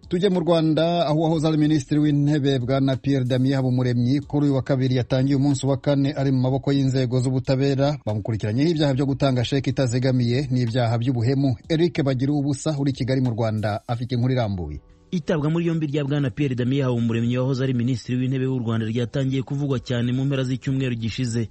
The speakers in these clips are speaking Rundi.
Tujye mu Rwanda, aho uwahoze ari Minisitiri w'Intebe Bwana Pierre Damien Habumuremyi kuri uyu wa kabiri yatangiye umunsi wa kane ari mu maboko y'inzego z'ubutabera. Bamukurikiranyeho ibyaha byo gutanga sheki itazigamiye n'ibyaha by'ubuhemu. Eric Bagira Ubusa uri Kigali mu Rwanda afite inkuru irambuye. Itabwa muri yombi rya Bwana Pierre Damien Habumuremyi wahoze ari Minisitiri w'Intebe w'u Rwanda ryatangiye kuvugwa cyane mu mpera z'icyumweru gishize.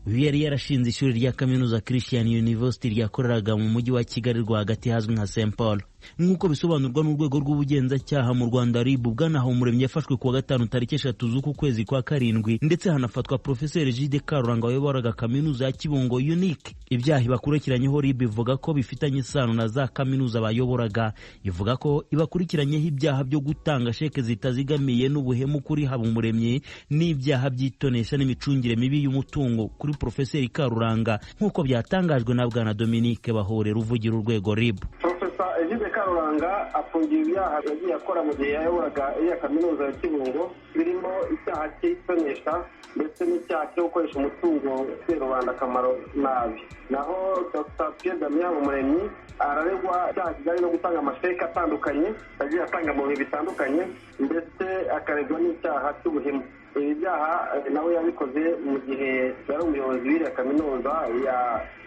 Uyu yari yarashinze ishuri rya kaminuza Christian University ryakoreraga mu mujyi wa Kigali rwagati, hazwi nka St Paul. Nk'uko bisobanurwa n'urwego rw'ubugenzacyaha mu Rwanda, RIB, Bwana Habumuremyi yafashwe kuwa gatanu tariki 3 z'uku kwezi kwa karindwi, ndetse hanafatwa Profeseri Egide Karuranga wayoboraga kaminuza ya Kibungo UNIK. Ibyaha ibakurikiranyeho, RIB ivuga ko bifitanye isano na za kaminuza bayoboraga. Ivuga ko ibakurikiranyeho ibyaha byo gutanga sheke zitazigamiye n'ubuhemu kuri Habumuremyi, n'ibyaha by'itonesha n'imicungire mibi y'umutungo kuri Profeseri Karuranga, nk'uko byatangajwe na Bwana Dominique Bahorera uvugira urwego RIB. Profesa Egide Karuranga afungiye ibyaha yagiye akora mu gihe yayoboraga iriya kaminuza ya Kibungo, birimo icyaha cy'itonesha ndetse n'icyaha cyo gukoresha umutungo ufitiye rubanda akamaro nabi. Naho Dr Pierre Damien Habumuremyi araregwa icyaha kijyanye no gutanga amasheke atandukanye yagiye atanga mu bihe bitandukanye, ndetse akaregwa n'icyaha cy'ubuhemu. Ibi byaha nawe yabikoze mu gihe yari umuyobozi w'iriya kaminuza ya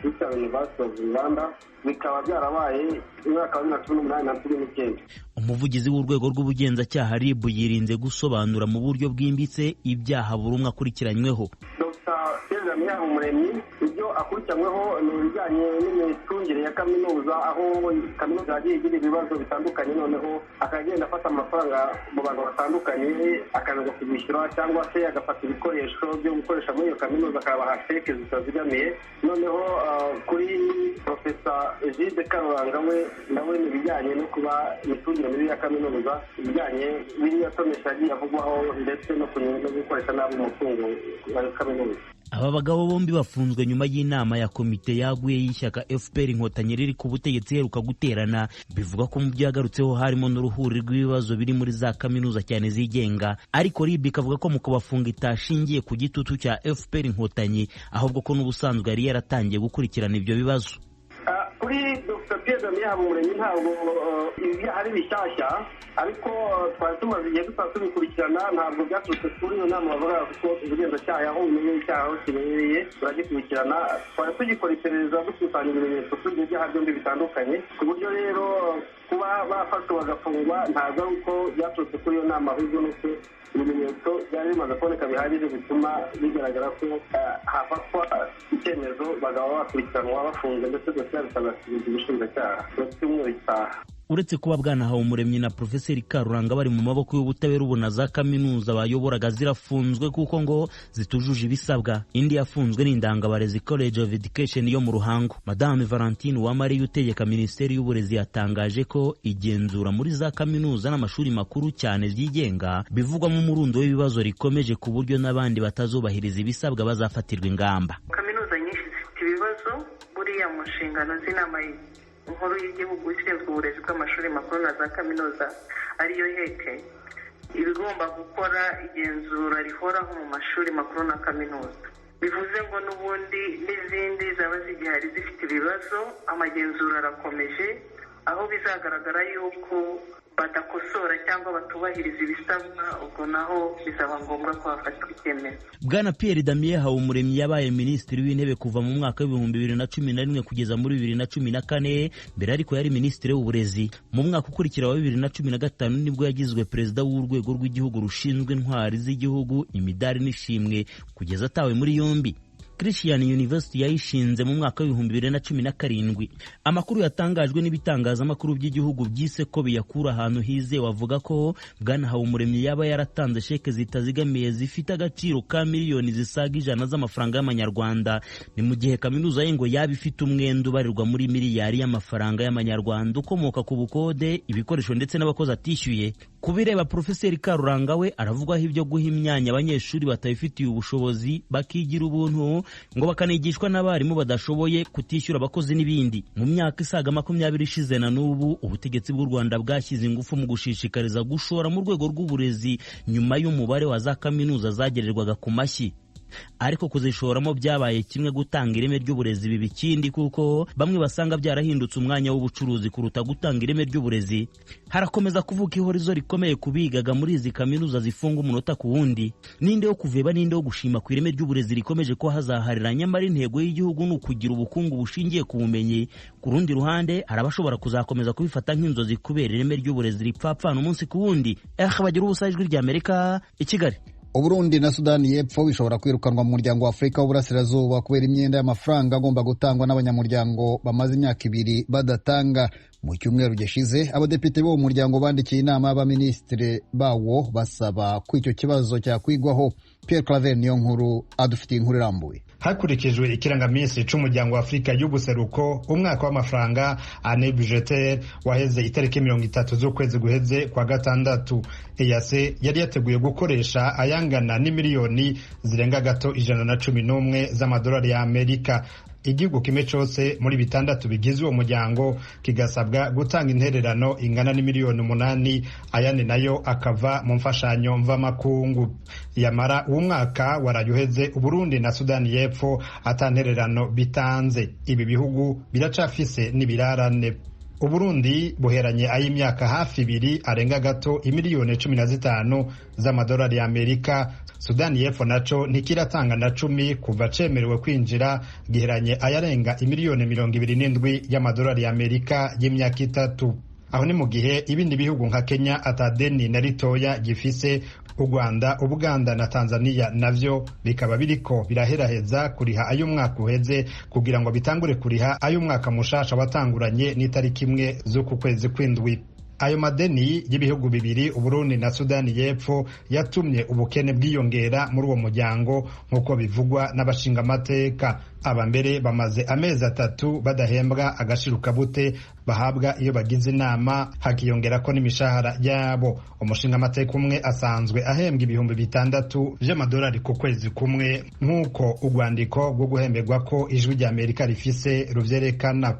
Christian University of Rwanda, bikaba byarabaye umwaka wa 2018 na 19. Umuvugizi w'urwego rw'ubugenzacyaha RIB yirinze gusobanura mu buryo bwimbitse ibyaha buri umwe akurikiranyweho. Dr Pierre Damien Habumuremyi ibyo akurikiranyweho ni ibijyanye n'imicungire ya kaminuza, aho kaminuza yagiye igira ibibazo bitandukanye, noneho akagenda afata amafaranga mu bantu batandukanye akaza kubishyura, cyangwa se agafata ibikoresho byo gukoresha muri iyo kaminuza akabaha sheke zitazigamiye. Noneho kuri Profesa Egide Karuranga we nawe ni ibijyanye no kuba imicungire mibi ya kaminuza, ibijyanye n'iriya tonesha yagiye avugwaho, ndetse no gukoresha nabi umutungo wa kaminuza. Aba bagabo bombi bafunzwe nyuma y'inama ya komite yaguye y'ishyaka FPR Inkotanyi riri ku butegetsi iheruka guterana. Bivuga ko mu byo yagarutseho harimo n'uruhuri rw'ibibazo biri muri za kaminuza, cyane zigenga. Ariko RIB ikavuga ko mu kubafunga itashingiye ku gitutu cya FPR Inkotanyi, ahubwo ko n'ubusanzwe yari yaratangiye gukurikirana ibyo bibazo. Kuri Dr Pierre Damien Habumuremyi ntabwo ibyaha ari bishyashya, ariko twari tumaze igihe tutaba tubikurikirana. Ntabwo byaturutse kuri iyo nama bavuga, kuko ubugenzacyaha aho bumenye icyaha aho kibereye turagikurikirana. Twari tugikora iperereza, dukusanya ibimenyetso kuri ibyo byaha byombi bitandukanye, ku buryo rero kuba bafashwe bagafungwa ntabwo ari uko byaturutse kuri iyo nama, ahubwo ni uko ibimenyetso byari bimaze kuboneka bihagije bituma bigaragara ko hafatwa icyemezo, bakaba bakurikiranwa bafunze, ndetse dosiye bikazashyikiriza ubushinjacyaha mu cyumweru gitaha. Uretse kuba Bwana Habumuremyi na Profeseri Karuranga bari mu maboko y'ubutabera, ubu na za kaminuza bayoboraga zirafunzwe kuko ngo zitujuje ibisabwa. Indi yafunzwe ni Indangabarezi College of Education yo mu Ruhango. Madame Valentine Uwamariya utegeka Minisiteri y'Uburezi yatangaje ko igenzura muri za kaminuza n'amashuri makuru, cyane byigenga, bivugwamo umurundo w'ibibazo rikomeje, ku buryo n'abandi batazubahiriza ibisabwa bazafatirwa ingamba. Kaminuza nyinshi zifite ibibazo. Buriya mu nshingano z'inama nkuru y'igihugu ishinzwe uburezi bw'amashuri makuru na za kaminuza, ariyo HEC, ibigomba gukora igenzura rihoraho mu mashuri makuru na kaminuza. Bivuze ngo n'ubundi n'izindi zaba zigihari zifite ibibazo, amagenzura arakomeje. Aho bizagaragara yuko badakosora cyangwa batubahiriza ibisabwa, ubwo naho bizaba ngombwa ko hafatwa icyemezo. Bwana Pierre Damien Habumuremyi yabaye Minisitiri w'Intebe kuva mu mwaka wa 2011 kugeza muri 2014. Mbere ariko yari Minisitiri w'Uburezi. Mu mwaka ukurikira wa 2015 nibwo yagizwe Perezida w'urwego rw'igihugu rushinzwe intwari z'igihugu, imidari n'ishimwe, kugeza atawe muri yombi. Christian University yayishinze mu mwaka wa 2017. Amakuru yatangajwe n'ibitangazamakuru by'igihugu byise ko biyakura ahantu hizewe avuga ko Bwana Habumuremyi yaba yaratanze sheke zitazigamiye zifite agaciro ka miliyoni zisaga 100 z'amafaranga y'amanyarwanda. Ni mu gihe kaminuza ye ngo yaba ifite umwenda ubarirwa muri miliyari y'amafaranga y'amanyarwanda ukomoka ku bukode, ibikoresho ndetse n'abakozi atishyuye. Ku bireba Profeseri Karuranga, we aravugwaho ibyo guha imyanya abanyeshuri batabifitiye ubushobozi bakigira ubuntu, ngo bakanigishwa n'abarimu badashoboye, kutishyura abakozi n'ibindi. Mu myaka isaga 20 ishize na n'ubu, ubutegetsi bw'u Rwanda bwashyize ingufu mu gushishikariza gushora mu rwego rw'uburezi nyuma y'umubare wa za kaminuza zagererwaga ku mashyi. Ariko kuzishoramo byabaye kimwe, gutanga ireme ry'uburezi biba ikindi, kuko bamwe basanga byarahindutse umwanya w'ubucuruzi kuruta gutanga ireme ry'uburezi. Harakomeza kuvuka ihorizo rikomeye ku bigaga muri izi kaminuza zifunga umunota ku wundi. Ninde wo kuveba, ninde wo gushima ku ireme ry'uburezi rikomeje ko hazaharira, nyamara intego y'igihugu ni ukugira ubukungu bushingiye ku bumenyi? Ku rundi ruhande, hari abashobora kuzakomeza kubifata nk'inzozi kubera ireme ry'uburezi ripfapfana umunsi ku wundi. Bagira ubusa, Ijwi ry'Amerika i Kigali. Uburundi na Sudani y'Epfo bishobora kwirukanwa mu Muryango wa Afurika w'Uburasirazuba kubera imyenda y'amafaranga agomba gutangwa n'abanyamuryango bamaze imyaka 2 badatanga. Mu cyumweru gishize, abadepite b'uwo muryango bandikiye inama y'abaminisitiri bawo basaba ko icyo kibazo cyakwigwaho. Pierre Claver niyo nkuru adufitiye inkuru irambuye. Hakurikijwe ikirangaminsi c'Umuryango wa Afurika y'Ubuseruko, umwaka w'amafaranga, année budgétaire, waheze itariki 30 z'ukwezi guheze kwa gatandatu. EAC yari yateguye gukoresha ayangana n'imiliyoni zirenga gato 111 z'amadolari ya Amerika. Igihugu kimwe cose muri bitandatu bigize uwo muryango kigasabwa gutanga intererano ingana n'imiliyoni 8, ayandi nayo akava mu mfashanyo mvamakungu. Yamara uwo mwaka waraye uheze Uburundi na Sudani y'Epfo ata ntererano bitanze. Ibi bihugu biracafise n'ibirarane. Uburundi buheranye ay'imyaka hafi 2 arenga gato imiliyoni 15 z'amadolari ya Amerika. Sudani y'Epfo naco ntikiratanga na cumi kuva cemerewe kwinjira, giheranye ayarenga imiliyoni 27 y'amadolari ya Amerika y'imyaka 3. Aho ni mu gihe ibindi bihugu nka Kenya atadeni na ritoya gifise. U Rwanda, Ubuganda na Tanzania navyo bikaba biriko biraheraheza kuriha ay'umwaka uheze kugira ngo bitangure kuriha ay'umwaka mushasha watanguranye n'itariki 1 z'uku kwezi kw'indwi. Ayo madeni y'ibihugu bibiri, Uburundi na Sudani y'Epfo, yatumye ubukene bwiyongera muri uwo muryango, nk'uko bivugwa n'abashingamateka. Aba mbere bamaze amezi 3 badahembwa agashirukabute bahabwa iyo bagize inama, hakiyongera ko n'imishahara yabo. Umushingamateka umwe asanzwe ahembwa 6000 vy'amadolari ku kwezi kumwe, nk'uko urwandiko rwo guhemberwa ko Ijwi rya Amerika rifise ruvyerekana.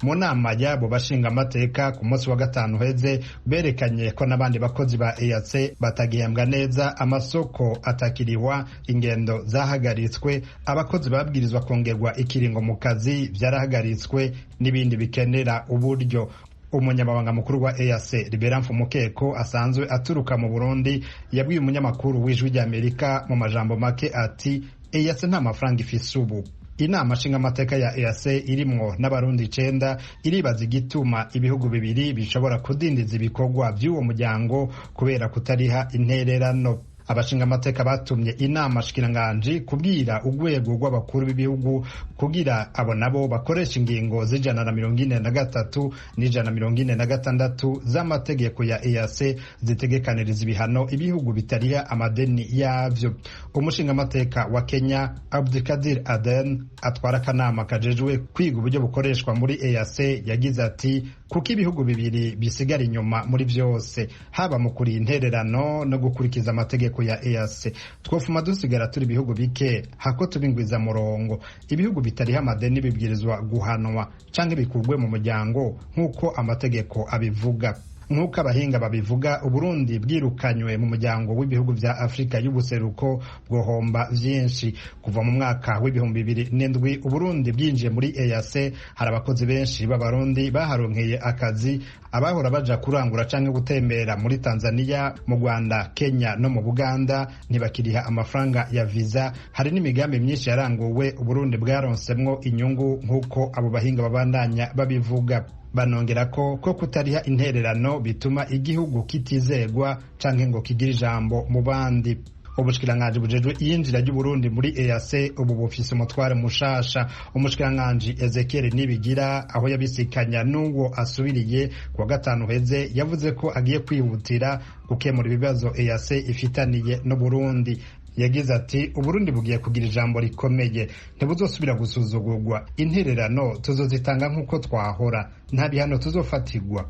Mu nama y'abo bashingamateka ku munsi wa gatanu uheze, berekanye ko n'abandi bakozi ba EAC batagihembwa neza, amasoko atakiriwa, ingendo zahagaritswe, abakozi babwirizwa kongerwa ikiringo mu kazi vyarahagaritswe, n'ibindi bikenera uburyo. Umunyamabanga mukuru wa EAC, Libera Mfumukeko, asanzwe aturuka mu Burundi, yabwiye umunyamakuru w'Ijwi ry'Amerika mu majambo make ati: "EAC nta mafaranga ifise ubu." Inama nshingamateka ya EAC irimwo n'Abarundi 9 iribaza igituma ibihugu bibiri bishobora kudindiza ibikorwa by'uwo muryango kubera kutariha intererano. Abashingamateka batumye inama shikiranganji kubwira urwego rw'abakuru b'ibihugu kugira abo nabo bakoresha ingingo z'143 n'146 z'amategeko ya EAC zitegekaniriza ibihano ibihugu bitariha amadeni yavyo. Umushingamateka wa Kenya, Abdulkadir Aden, atwara akanama kajejwe kwiga uburyo bukoreshwa muri EAC, yagize ati: "Kuko ibihugu bibiri bisigara inyuma muri byose, haba mu kuriha intererano no gukurikiza amategeko ya EAC, twofuma dusigara turi ibihugu bike hako tubingwiza murongo. Ibihugu bitariha amadeni bibwirizwa guhanwa canke bikurwe mu muryango nk'uko amategeko abivuga." Nk'uko abahinga babivuga, Uburundi bwirukanywe mu Muryango w'Ibihugu vya Afurika y'Ubuseruko bwohomba vyinshi. Kuva mu mwaka w'2007 Uburundi bwinjiye muri EAC, hari abakozi benshi b'Abarundi baharonkeye akazi. Abahora baja kurangura canke gutembera muri Tanzania, mu Rwanda, Kenya no mu Buganda ntibakiriha amafaranga ya visa. Hari n'imigambi myinshi yaranguwe Uburundi bwaronsemwo inyungu, nk'uko abo bahinga babandanya babivuga. Banongera ko kutariha intererano bituma igihugu kitizegwa canke ngo kigire ijambo mu bandi. Ubushikiranganji bujejwe iyinjira ry'Uburundi muri EAC ubu bufise umutware mushasha, umushikiranganji Ezekiel Nibigira. Aho yabisikanya n'uwo asubiriye kuwa gatanu heze, yavuze ko agiye kwihutira gukemura ibibazo EAC ifitaniye n'Uburundi. Yagize ati: "Uburundi bugiye kugira ijambo rikomeye, ntibuzosubira gusuzugurwa. Intererano tuzozitanga nk'uko twahora, nta bihano tuzofatirwa."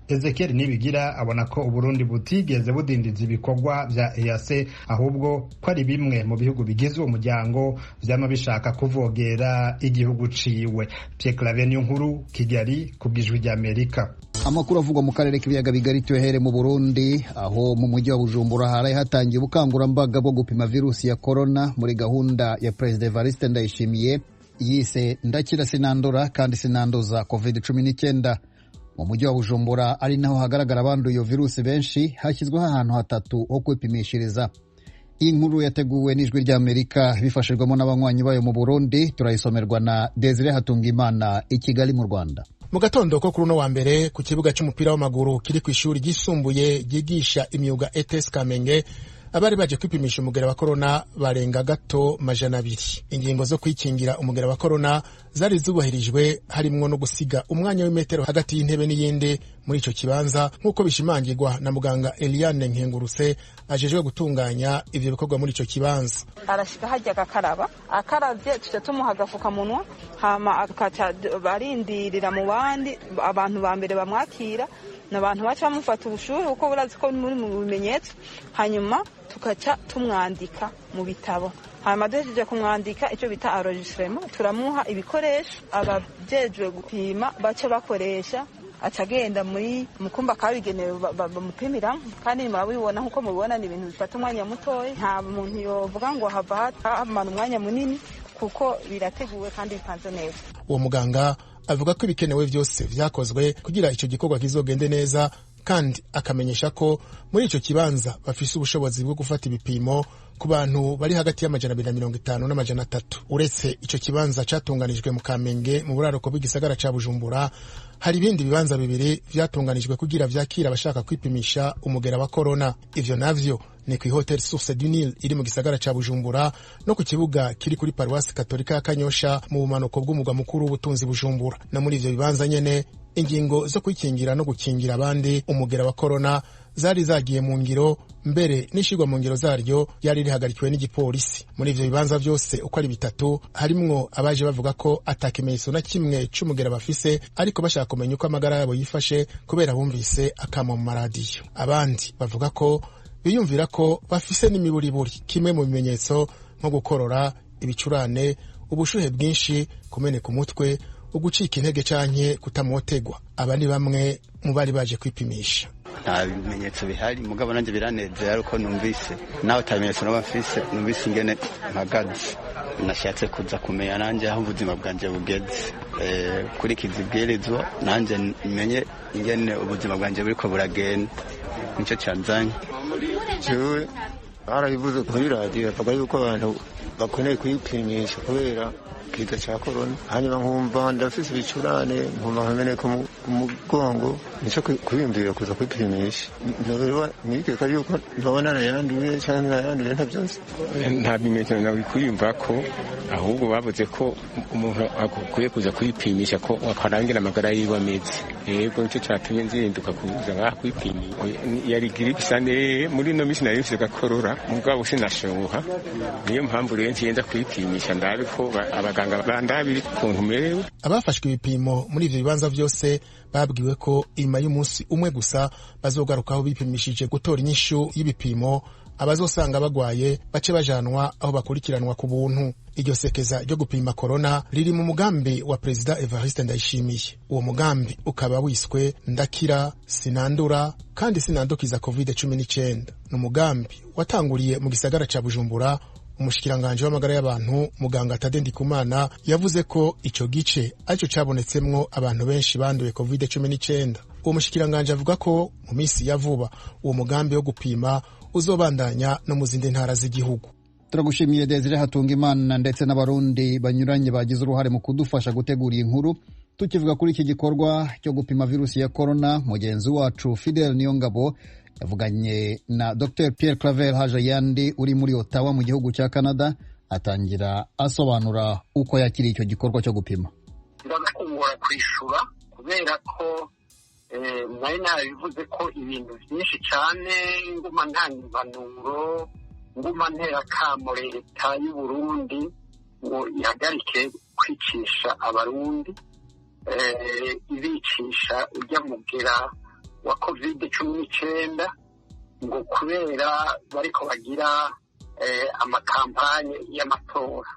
Ezekiel Nibigira abona ko Uburundi butigeze budindiza ibikorwa vya EAC, ahubwo ko ari bimwe mu bihugu bigize uwo muryango vyama bishaka kuvogera igihugu ciwe. Pierre Claver Niyonkuru, Kigali, ku bw'Ijwi ry'Amerika. Amakuru avugwa mu karere k'ibiyaga bigari tuyahere mu Burundi, aho mu mujyi wa Bujumbura haraye hatangiye ubukangurambaga bwo gupima virusi ya corona muri gahunda ya Perezida Evariste Ndayishimiye yise ndakira sinandura kandi sinanduza COVID-19. Mu mujyi wa Bujumbura, ari naho hagaragara abanduye iyo virusi benshi, hashyizweho ahantu hatatu ho kwipimishiriza. Iyi nkuru yateguwe n'Ijwi ry'Amerika bifashijwemo n'abanywanyi bayo mu Burundi, turayisomerwa na Desire Hatungimana i Kigali mu Rwanda. Mu gatondo ko kuri uno wa mbere, ku kibuga cy'umupira w'amaguru kiri ku ishuri ryisumbuye ryigisha imyuga ETS Kamenge, abari baje kwipimisha umugera wa korona barenga gato 200. Ingingo zo kwikingira umugera wa korona zari zubahirijwe, harimwo no gusiga umwanya w'imetero hagati y'intebe n'iyindi muri ico kibanza, nk'uko bishimangirwa na muganga Eliane Nkengurutse ajejwe gutunganya ivyo bikorwa muri ico kibanza. Arashika hajya agakaraba, akaravye tuca tumuha agafukamunwa, hama akaca barindirira mu bandi. Abantu ba mbere bamwakira ni abantu baca bamufata ubushuhe, kuko burazi ko muri mu bimenyetso, hanyuma tukaca tumwandika mu bitabo. Hanyuma duhejeje kumwandika, icyo bita enregistrement, turamuha ibikoresho abajejwe gupima baca bakoresha, aca agenda muri mu kumba kabigenewe bamupimiramo. Kandi murabibona, nk'uko mubibona, ni ibintu bifata umwanya mutoya. Nta muntu yovuga ngo hava hamara umwanya munini, kuko birateguwe kandi bipanze neza. Uwo muganga avuga ko ibikenewe byose vyakozwe kugira ico gikorwa kizogende neza, kandi akamenyesha ko muri ico kibanza bafise ubushobozi bwo gufata ibipimo ku bantu bari hagati y'250 n'300. Uretse ico kibanza catunganijwe mu Kamenge mu buraruko bw'igisagara ca Bujumbura, hari ibindi bibanza bibiri vyatunganijwe kugira vyakira abashaka kwipimisha umugera wa korona. Ivyo navyo ni ku Hotel Source du Nil iri mu gisagara ca Bujumbura no ku kibuga kiri kuri Paruwasi Katolika ya Kanyosha mu bumanuko bw'umugwa mukuru w'ubutunzi Bujumbura. No muri ivyo bibanza nyene, ingingo zo kwikingira no gukingira abandi umugera wa korona zari zagiye mu ngiro, mbere n'ishirwa mu ngiro zaryo ryari rihagarikiwe n'igipolisi. Muri ivyo bibanza vyose uko ari bitatu, harimwo abaje bavuga ko atakimenyetso na kimwe c'umugera bafise, ariko bashaka kumenya uko amagara yabo yifashe kubera bumvise akamo mu maradiyo. Abandi bavuga ko biyumvira ko bafise n'imiburiburi kimwe mu bimenyetso, nko gukorora, ibicurane, ubushuhe bwinshi, kumeneka umutwe, ugucika intege canke kutamotegwa. Aba ni bamwe mu bari baje kwipimisha. Nta bimenyetso bihari, mugabo nanjye biranezera ariko numvise nawe ata bimenyetso naba mfise, numvise ingene mpagaze, nashatse kuza kumenya nanjye aho ubuzima bwanjye bugeze, kurikiza ibwirizwa, nanjye menye ingene ubuzima bwanjye buriko buragenda, nicyo canzanye. Jewe barabivuze kuri radiyo, bavuga yuko abantu bakeneye kwipimisha kubera ikiza cya korona, hanyuma nkumva ndafise ibicurane, nkumva nkameneka umugongo, nico kwiyumvira kuza kwipimisha, nikeka yuko ntoba narayanduye canke narayanduye, ntavyose. Nta bimenyetso nawe kwiyumva ko, ahubwo bavuze ko umuntu akwiye kuza kwipimisha ko akarangira amagara yiwe ameze. Yego, nicyo catumye nzinduka kuza ngaha kwipimisha. Yari grippe sane, muri ino minsi nari mfise gakorora, mugabo sinashoboka, niyo mpamvu rero nziye kwipimisha ndabe ko abaganga bandabiri ukuntu merewe. Abafashwe ibipimo muri ivyo bibanza vyose babwiwe ko inyuma y'umunsi umwe gusa bazogarukaho bipimishije gutora inyishu y'ibipimo. Abazosanga bagwaye bace bajanwa aho bakurikiranwa ku buntu. Iryo sekeza ryo gupima korona riri mu mugambi wa Perezida Evariste Ndayishimiye. Uwo mugambi ukaba wiswe "Ndakira sinandura kandi sinandukiza COVID-19". Ni umugambi watanguriye mu gisagara ca Bujumbura. Umushikiranganji w'amagara y'abantu, muganga Tade Ndikumana, yavuze ko ico gice arico cabonetsemwo abantu benshi banduye COVID-19. Uwo mushikiranganji avuga ko mu minsi ya vuba uwo mugambi wo gupima uzobandanya no mu zindi ntara z'igihugu. Turagushimiye Desire Hatungimana ndetse n'Abarundi banyuranye bagize uruhare mu kudufasha gutegura iyi nkuru. Tukivuga kuri iki gikorwa cyo gupima virusi ya korona, mugenzi wacu Fidel Niyongabo yavuganye na Dr Pierre Claver Hajayandi uri muri Ottawa mu gihugu cya Canada, atangira asobanura uko yakiriye icyo gikorwa cyo gupima. Ndakungura kwishura kubera ko nari nabivuze ko ibintu byinshi cyane nguma ntanga impanuro, nguma ntera kamo leta y'u Burundi ngo ihagarike kwicisha Abarundi, ibicisha ujya mugera wa COVID 19, ngo kubera bariko bagira amakampanye y'amatora.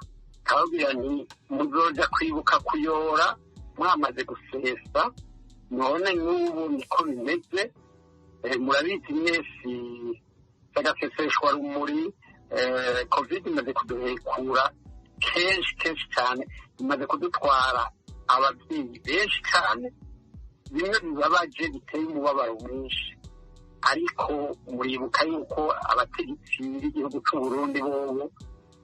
Kababwira nti muzoja kwibuka kuyora mwamaze gusesa. None n'ubu niko bimeze. Murabizi mwese agaseseshwa rumuri, COVID imaze kuduhekura kenshi kenshi cyane, imaze kudutwara ababyeyi benshi cyane, bimwe bibabaje biteye umubabaro mwinshi. Ariko muribuka yuko abategetsi b'igihugu cy'u Burundi bobo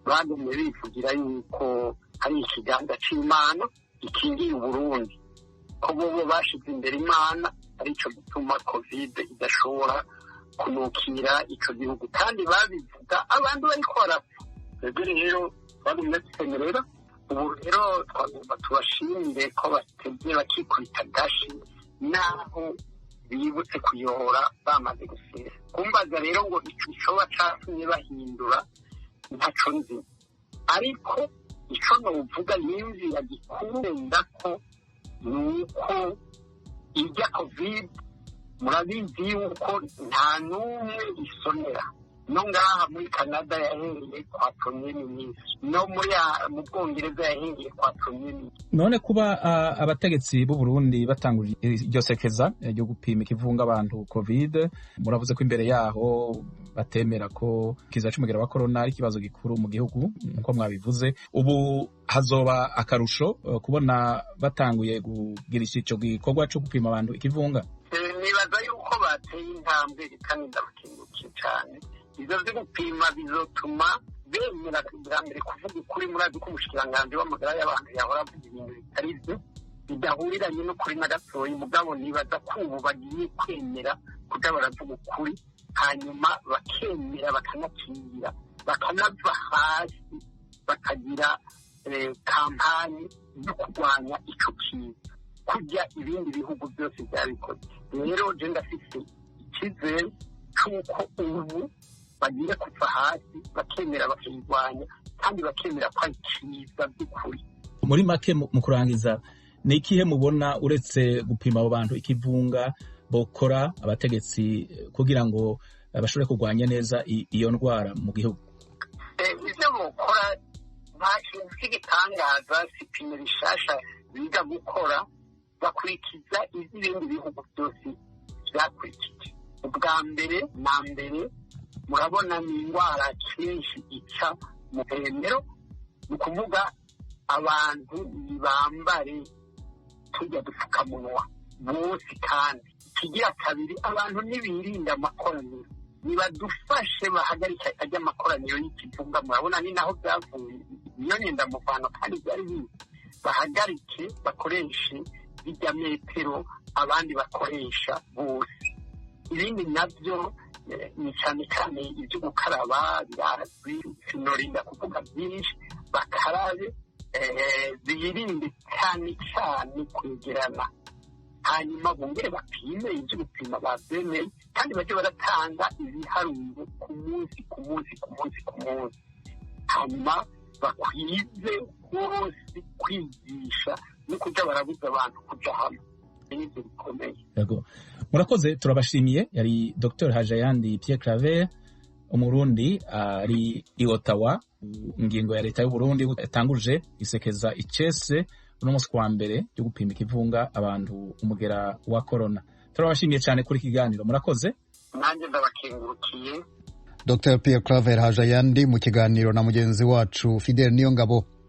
bagumye bivugira yuko hari ikiganza c'Imana gikingiye Uburundi, ko bobo bashize imbere Imana, arico gituma COVID idashobora kunukira ico gihugu, kandi babivuga abantu bariko barapfa. Twebwe rero bagumye dusemerera. Ubu rero twagomba tubashimire ko batevye bakikubita gashi, naho bibutse kuyora bamaze gusesa. Kumbaza rero ngo ico coba catumye bahindura, ntaco nzi, ariko ico novuga yinzira gikunda ko nuko irya COVID murabizi yuko nta n'umwe isonera. No ngaha muri Canada yahereye kwa premier ministre, no muri mu Bwongereza yahereye kwa premier ministre. None kuba abategetsi b'u Burundi batanguje iryo sekeza ryo gupima ikivunga abantu COVID, muravuze ko imbere yaho batemera ko ikiza c'umugera wa corona ari ikibazo gikuru mu gihugu nkuko mwabivuze, ubu hazoba akarusho kubona batanguye kugirisha ico gikorwa co gupima abantu ikivunga? Nibaza yuko bateye intambwe, kandi ndabakengurukiye cane. Ivyo vyo gupima bizotuma bemera bwa mbere kuvuga ukuri. Murazi ko umushikiranganji w'amagara y'abantu yahora avuga ibintu bitari vyo, bidahuriranye n'ukuri na gatoyi. Mugabo nibaza ko ubu bagiye kwemera kuja baravuga ukuri, hanyuma bakemera bakanakingira, bakanava hasi bakagira kampani yo kurwanya ico kiza, kurya ibindi bihugu byose byabikoze. Rero je ndafise icyizere c'uko ubu bagiye kuva hasi bakemera bakayirwanya, kandi bakemera ko ari cyiza by'ukuri. Muri make, mu kurangiza, ni ikihe mubona uretse gupima abo bantu ikivunga bokora abategetsi kugira ngo bashobore kurwanya neza iyo ndwara mu gihugu? Ivyo bokora nta kintu cy'igitangaza, si ipine bishasha biga gukora, bakurikiza iby'ibindi bihugu byose byakurikije. Ubwa mbere na mbere, murabona ni indwara kenshi ica mu hemero, ni ukuvuga abantu ntibambare tujya dupfukamunwa bose. Kandi ikigira kabiri, abantu nibirinda amakoraniro, nibadufashe bahagarike ajya amakoraniro y'ikivunga. Murabona ni naho byavuye niyo nyendamuvano, kandi byari bibi. Bahagarike bakoreshe bijya metero abandi bakoresha bose. Ibindi nabyo ni cyane cyane ibyo gukaraba, birazwi, sinorinda kuvuga byinshi. Bakarabe, birinde cyane cyane kwegerana, hanyuma bongere bapime. Ibyo gupima babyemeye, kandi bajye baratanga ibiharuro ku munsi ku munsi ku munsi ku munsi, hanyuma bakwize hose kwigisha no kujya barabuza abantu kuja hamwe. Nibyo bikomeye. Yego, murakoze, turabashimiye. Yari Dr Hajayandi Pierre Claver, umurundi ari i Ottawa. Ingingo ya leta y'u Burundi yatanguje isekeza icese uno munsi kwa mbere ryo gupima ikivunga abantu umugera wa corona. Turabashimiye cyane kuri kiganiro, murakoze. Nanjye ndabakengurukiye. Dr Pierre Claver Hajayandi mu kiganiro na mugenzi wacu Fidel Niyongabo.